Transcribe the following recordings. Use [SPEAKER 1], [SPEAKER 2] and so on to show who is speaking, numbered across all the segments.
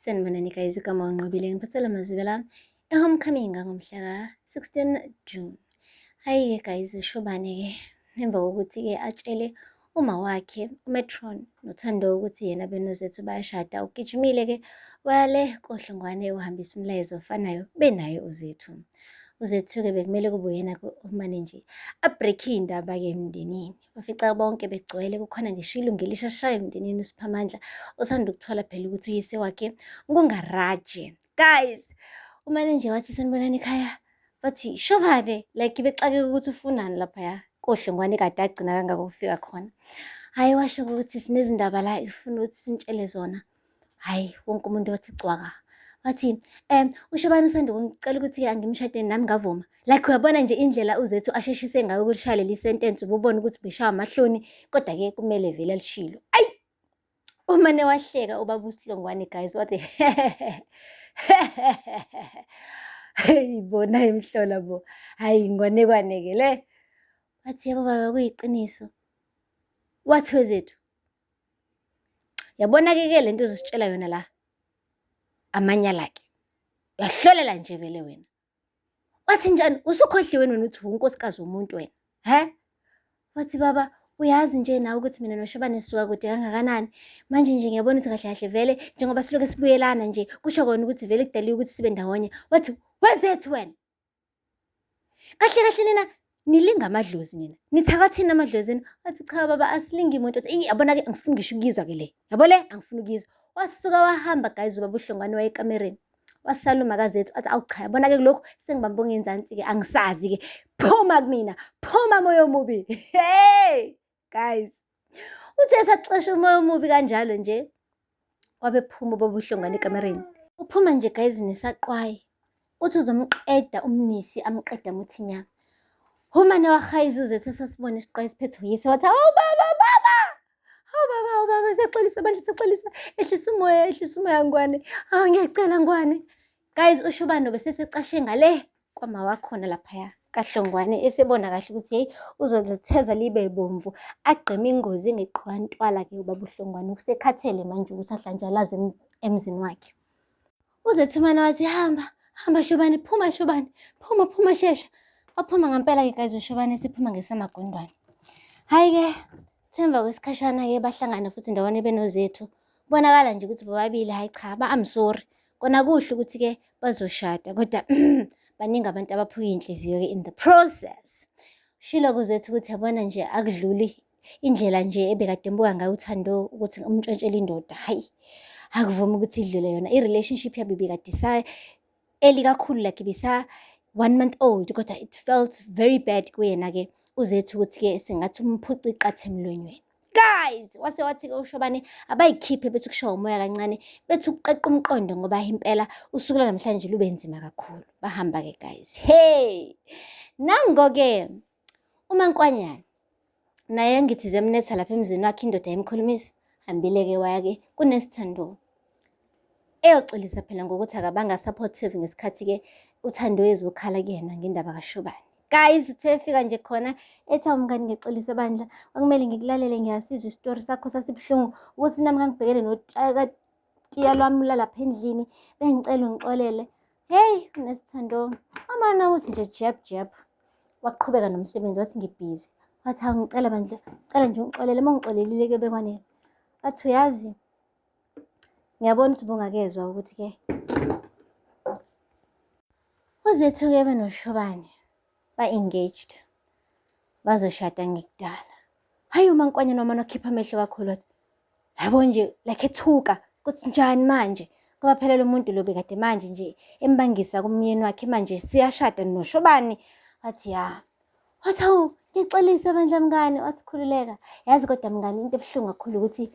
[SPEAKER 1] Sanibonani guys, igama uNqobile ngiphathela amazwi la e-homecoming ngomhla ka-16 June. Hhayi-ke guys, uShobane-ke emva kokuthi-ke atshele uma wakhe uMetron noThando ukuthi yena benoZethu bayashada, ugijimile-ke waya le koHlongwane uhambisa umlayezo ofanayo benaye uZethu. UZethu-ke bekumele kube uyena-ke omane nje abrekhe iy'ndaba-ke emndenini. Bafica bonke begcwele kukhona ngisho ilungu elishashayo emndenini uSiphamandla osanda ukuthola phela ukuthi uyise wakhe ngungaraje. Guys, umane nje wathi sanibonani ekhaya bathi shobane like bexakeka ukuthi ufunani laphaya koHlongwane kade agcina kangaka ukufika khona. Hhayi washo ukuthi sinezindaba la efuna ukuthi sinitshele zona. Hhayi wonke umuntu wathi cwaka. Wathi uShobane usanda ukungicela ukuthi-ke angimshade nami ngavuma. Like uyabona nje indlela uZethu asheshise ngayo ukulishaya leli sentence ububona ukuthi ubeshawa amahloni kodwa-ke kumele vele alishilo. Ayi umane wahleka ubaba uSilongwane guys wathi hey bona imhlola bo. Hayi inganekwane-ke le. Wathi yebo baba kuyiqiniso. Wathi weZethu Yabona-ke ke le nto ozositshela yona la, amanyala-ke. Uyahlolela nje vele wena. Wathi njani, usukhohliwe wena ukuthi unkosikazi womuntu wena, he? Wathi baba, uyazi nje nawe ukuthi mina noShabane sisuka kude kangakanani. Manje nje ngiyabona ukuthi kahle kahle vele njengoba siloke sibuyelana nje, kusho kona ukuthi vele kudaliwe ukuthi sibe ndawonye. Wathi, wezethu wena. Kahle kahle nina nilinga amadlozi nina. Nithakathini amadlozi enu? Wathi cha baba asilingi imoto. Wathi eyi yabona-ke angifuni ngisho ukuyizwa ke le. Yabo le angifuni ukuyizwa. Wasuka wahamba guys ubaba uHlongwane waye ekamereni. Wasala umakazethu athi awu cha yabona-ke kulokhu sengibambe ongenzansi-ke angisazi-ke. Phuma kumina, phuma moya omubi. Hey guys. Uthe esaxosha umoya omubi kanjalo nje wabe phuma ubaba uHlongwane ekamereni. Uphuma nje guys nesaqwayi. Uthi uzomqeda uMnisi amqeda amuthi nya. Umane wahayiza uZethu esasibona isiqwayi esiphethe uyise wathi awu baba baba. Hawu baba hawu baba siyaxolisa bandla siyaxolisa. Ehlisa umoya ehlisa umoya Ngwane. Hawu ngiyacela Ngwane. Guys uShobane ubesesecashe ngale kwama wakhona laphaya kaHlongwane esebona kahle ukuthi heyi uzolitheza libe bomvu agqeme ingozi engeqiwa ntwala-ke ubaba uHlongwane usekhathele manje ukuthi ahlanjalaze emzini wakhe. UZethumana wathi hamba hamba Shobane phuma Shobane phuma phuma shesha. Waphuma ngampela-ke guys uShobane esephuma ngesamagundwane. Hhayi-ke themva kwesikhashana-ke bahlangana futhi ndawonye benoZethu. Kubonakala nje ukuthi bobabili hhayi cha ba-I'm sorry. Kona kuhle ukuthi-ke bazoshada kodwa baningi abantu abaphuka iy'nhliziyo-ke in the process. Shilo kuZethu ukuthi yabona nje akudluli indlela nje ebekade embuka ngayo uThando ukuthi umntshontshele indoda. Hhayi akuvumi ukuthi idlule yona. I-relationship yabo ibikade isa-early kakhulu like ibisa 1 month old kodwa it felt very bad kuyena-ke uZethu ukuthi-ke sengathi umphuca iqatha emlonyweni. Guys, wase wathi-ke uShobane abayikhiphe bethi ukushawa umoya kancane bethi ukuqeqa umqondo ngoba impela usuku lwanamhlanje lube nzima kakhulu. Bahamba-ke guys. Hey! Nango-ke uMankwanyane naye ngithi zemnetha lapha emzini wakhe indoda yayimkhulumisa. Hambile-ke waya-ke kuNesithando. Eyoxolisa phela ngokuthi akabanga supportive ngesikhathi-ke uThando ezokhala kuyena ngendaba kaShobane. Guys, uthe efika nje khona ethi awu mngani ngixolise bandla, kwakumele ngikulalele ngiyasizwa isitori sakho sasibuhlungu ukuthi nami ngangibhekene notiya lwami lalapha endlini bengicela ungixolele. Hey, uNesithando, wamane uthi nje jeb jeb. Waqhubeka nomsebenzi wathi ngibhizi. Wathi hawu ngicela bandla, ngicela nje ungixolele, uma ungixolelile kuyobe kwanele. Wathi uyazi ngiyabona ukuthi ubungakezwa ukuthi-ke uZethu-ke benoShobane ba-engaged bazoshada ngekudala. Hhayi uMankwanyana wamane wakhipha amehlo kakhulu wathi yabo nje like ethuka ukuthi njani manje ngoba phela lo muntu lo bekade manje nje embangisa kumyeni wakhe manje siyashada noShobane. Wathi ya Wathi hawu ngixolise bandla mngani, wathi khululeka. Yazi kodwa mngani into ebuhlungu kakhulu ukuthi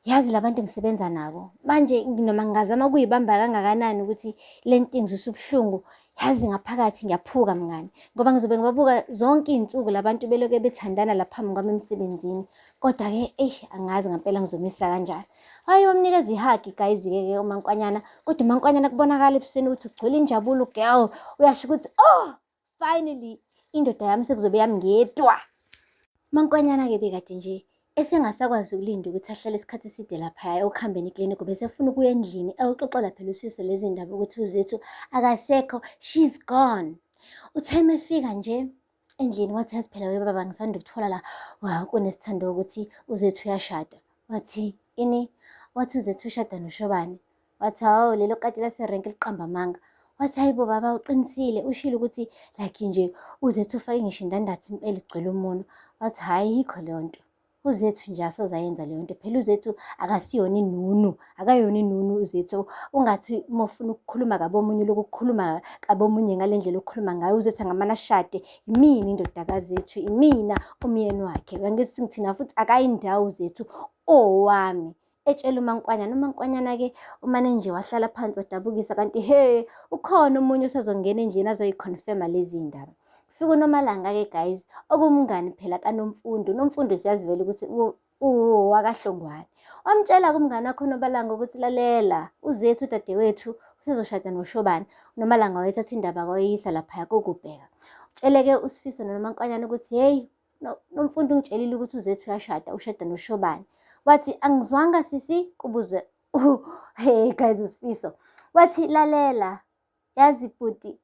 [SPEAKER 1] yazi labantu ngisebenza nabo. Manje noma ngingazama ukuyibamba kangakanani ukuthi le nto ingizwisa ubuhlungu, yazi ngaphakathi ngiyaphuka mngani. Ngoba ngizobe ngibabuka zonke iy'nsuku labantu beloke bethandana la phambi kwami emsebenzini. Kodwa-ke eish angazi ngampela ngizomisa kanjani. Hhayi wamnikeza ihagi guys-ke ke uMankwanyana. Kodwa uMankwanyana kubonakala ebusweni ukuthi ugcwele injabulo girl. Uyasho ukuthi oh finally indoda yami sekuzobe yami ngedwa. Mankwanyana-ke bekade nje Esengasakwazi ukulinda ukuthi ahlale isikhathi eside laphaya ekuhambeni eklinikhi, ubesefuna ukuya endlini ayoxoxela phela uSifiso lezi ndaba ukuthi uZethu akasekho, she's gone. Uthe uma efika nje endlini wathi yazi phela webaba ngisanda ukuthola la kunesithando ukuthi uZethu uyashada. Wathi ini? Wathi uZethu ushada noShobane. Wathi hawu lelo kati laserenki liqamba amanga. Wathi hayi bo baba uqinisile ushilo ukuthi like nje uZethu ufake ngisho indandatho impela igcwele umunwe. Wathi hhayi ayikho leyo nto. UZethu nje asoze ayenza leyo nto. Phela uZethu akasiyona inunu, akayona inunu uZethu. Ungathi uma ufuna ukukhuluma kabi omunye ulokhu ukhuluma kabi omunye ngale ndlela okhuluma ngayo. UZethu angamane ashade. Imina indodakazi yethu, imina umyeni wakhe. Angithi ngithina futhi akayindawo uZethu owami. Etshela uMankwanyana. UMankwanyana-ke umane nje wahlala phansi wadabukisa kanti he ukhona omunye osazongena endlini azoyikhonfema lezi ndaba. Kufika uNomalanga-ke guys, okuwumngani phela kaNomfundo. UNomfundo siyazi vele ukuthi owakaHlongwane. Wamtshela-ke umngani wakhe uNomalanga ukuthi lalela, uZethu udadewethu usezoshada noShobane. UNomalanga wayethatha indaba wayeyisa laphaya kokubheka. Utshele-ke uSifiso noNomankwanyana ukuthi hheyi Nomfundo ungitshelile ukuthi uZethu uyashada, ushada noShobane. Wathi angizwanga sisi, kubuze hey guys uSifiso. Wathi lalela, yazi bhuti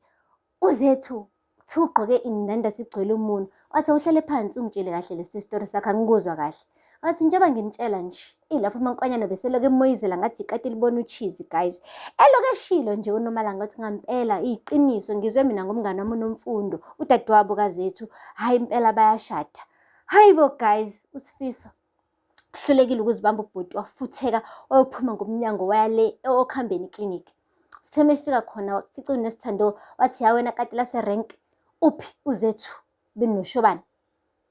[SPEAKER 1] uZethu kuthiwa ugqoke indandatho igcwele umunwe. Wathi awuhlale phansi ungitshele kahle lesi sitori sakho angikuzwa kahle. Wathi njengoba nginitshela nje, ilapho uMankwanyana beselokhu emoyizela ngathi ikati libona uchizi guys. Elokhu eshilo nje uNomalanga wathi ngampela iyiqiniso ngizwe mina ngomngane wami uNomfundo, udadewabo kaZethu, hhayi impela bayashada. Hayi bo guys, uSifiso uhlulekile ukuzibamba ubhuti wafutheka wayophuma ngomnyango waya le okuhambeni clinic. Uthe uma efika khona wafica uNesithando wathi ya wena kati laserenk uphi uZethu benoShobane?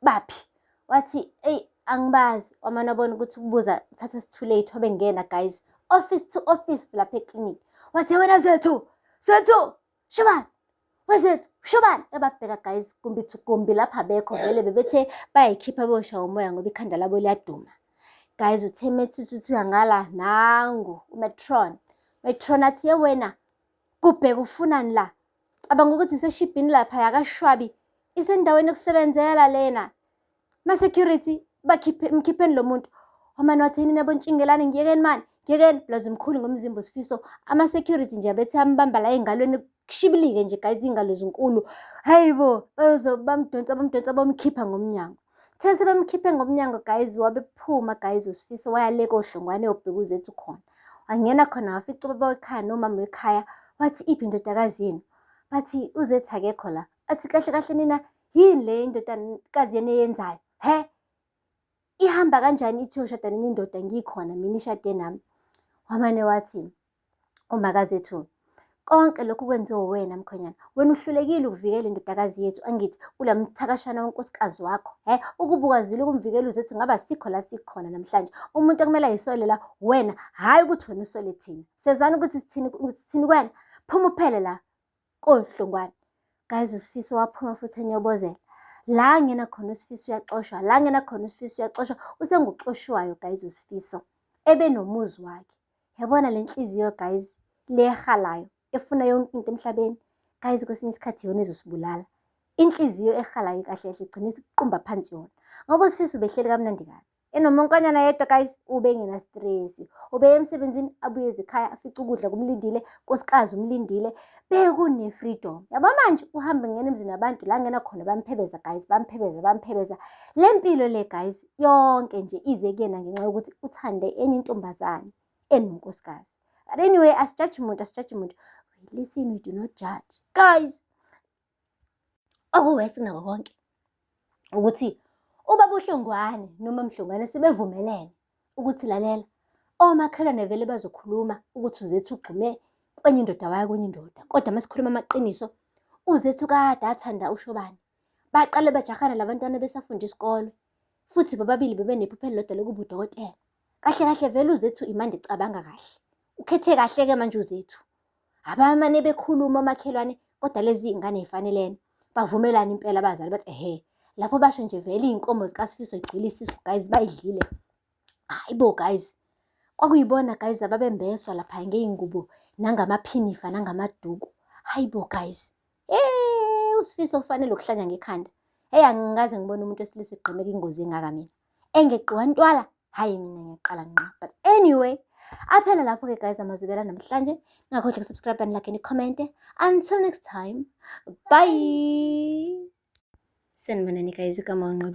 [SPEAKER 1] Baphi? Wathi eyi angibazi. Wamane wabona ukuthi ukubuza kuthatha isitoo late wabe ngena guys office to office lapha eklinikhi. Wathi wena Zethu, Zethu, Shobane, wezethu, Shobane. Ebabheka guys gumbi to gumbi lapha abekho vele bebethe bayayikhipha beyoshaya umoya ngoba ikhanda labo liyaduma. Guys uthe methi uthi uyangala nangu uMetron. Metron athi ye wena kubheka ufunani la? Cabanga ukuthi iseshibhini lapha yakashwabi isendaweni yokusebenzela lena. Ma-security bakhiphe mkhipheni lo muntu. Wamane wathi yini nabontshingelane ngiyekeni mani ngiyekeni plus mkhulu ngomzimba uSifiso. Ama-security nje abethi ambamba la ey'ngalweni kushibilike nje guys iy'ngalo zinkulu. Hayi bo bayozo bamdonsa bamdonsa bomkhipha ngomnyango. Kuthe sebemkhiphe ngomnyango guys wabe phuma guys uSifiso waya le koHlongwane eyobheka uZethu khona. Wangena khona wafica ubaba wekhaya nomama wekhaya wathi iphi indodakazi yenu? Bathi uZethu akekho la. Athi kahle kahle nina yini le indodakazi yenu eyenzayo? He? Ihamba kanjani ithi iyoshada nenye indoda ngikhona mina ishade nami? Wamane wathi uMakazethu konke lokhu kwenziwe wena mkhwenyana. Wena uhlulekile ukuvikela indodakazi yethu angithi kula mthakashana wonkosikazi wakho. He, ukuba ukwazile ukumvikela uZethu ngabe asikho la sikhona namhlanje. Umuntu okumele ayisole la wena, hhayi ukuthi wena usole thina. Sezwana ukuthi sithini sithini kuwena. Phuma uphele la koHlongwane. Guys uSifiso waphuma futhi enyobozela. La angena khona uSifiso uyaxoshwa, la angena khona uSifiso uyaxoshwa. Usenguxoshwayo guys uSifiso. Ebenomuzi wakhe. Yabona le nhliziyo guys le ehalayo efuna yonke into emhlabeni guys kwesinye isikhathi iyona ezosibulala. Inhliziyo ehalayo kahle kahle igcina isiqumba phansi yona. Ngoba uSifiso ubehleli kamnandi kabi. Enomonkwanyana yedwa guys ubengena stress. Ubeye emsebenzini abuye ezikhaya afice ukudla kumlindile, nkosikazi umlindile. Bekune freedom. Yabo manje uhambe ngena emzini wabantu la ngena khona bamphebeza guys, bamphebeza bamphebeza. Le mpilo le guys yonke nje ize kuyena ngenxa yokuthi uthande enye intombazane enonkosikazi. But anyway, asijaji muntu, asijaji muntu. We listen, we do not judge. Guys, okuwesi kunako konke ukuthi ubaba uHlongwane noma Mhlongwane sebevumelene ukuthi lalela omakhelwane vele bazokhuluma ukuthi uZethu ugxume kwenye indoda waya kwenye indoda kodwa uma sikhuluma amaqiniso uZethu kade athanda uShobane. Baqale bajahana labantwana besafunda isikole futhi bobabili bebenephupho elilodwa lokuba udokotela. Kahle kahle vele uZethu imande cabanga kahle. Ukhethe kahle-ke manje uZethu. Abamane bekhuluma omakhelwane kodwa lezi iy'ngane y'fanelene. Bavumelana impela abazali bathi ehhe. Lapho basho nje vele iy'nkomo zikaSifiso y'gcwele isisu guys bayidlile. Hhayi bo guys. Kwakuyibona guys ababembeswa lapha ngey'ngubo nangamaphinifa nangamaduku. Hhayi bo guys. Hey, uSifiso ufanele ukuhlanya ngekhanda. Hey, angikaze ngibone umuntu wesilisa egqemeka ingozi engaka mina. Engeqiwa ntwala, hhayi mina ngiyaqala ngqa. But anyway, aphela lapho-ke guys amazwibela namhlanje. Ningakhohlwa uku-subscribe and like and comment. Until next time, bye. Sanibonani guys, igama uNqobi.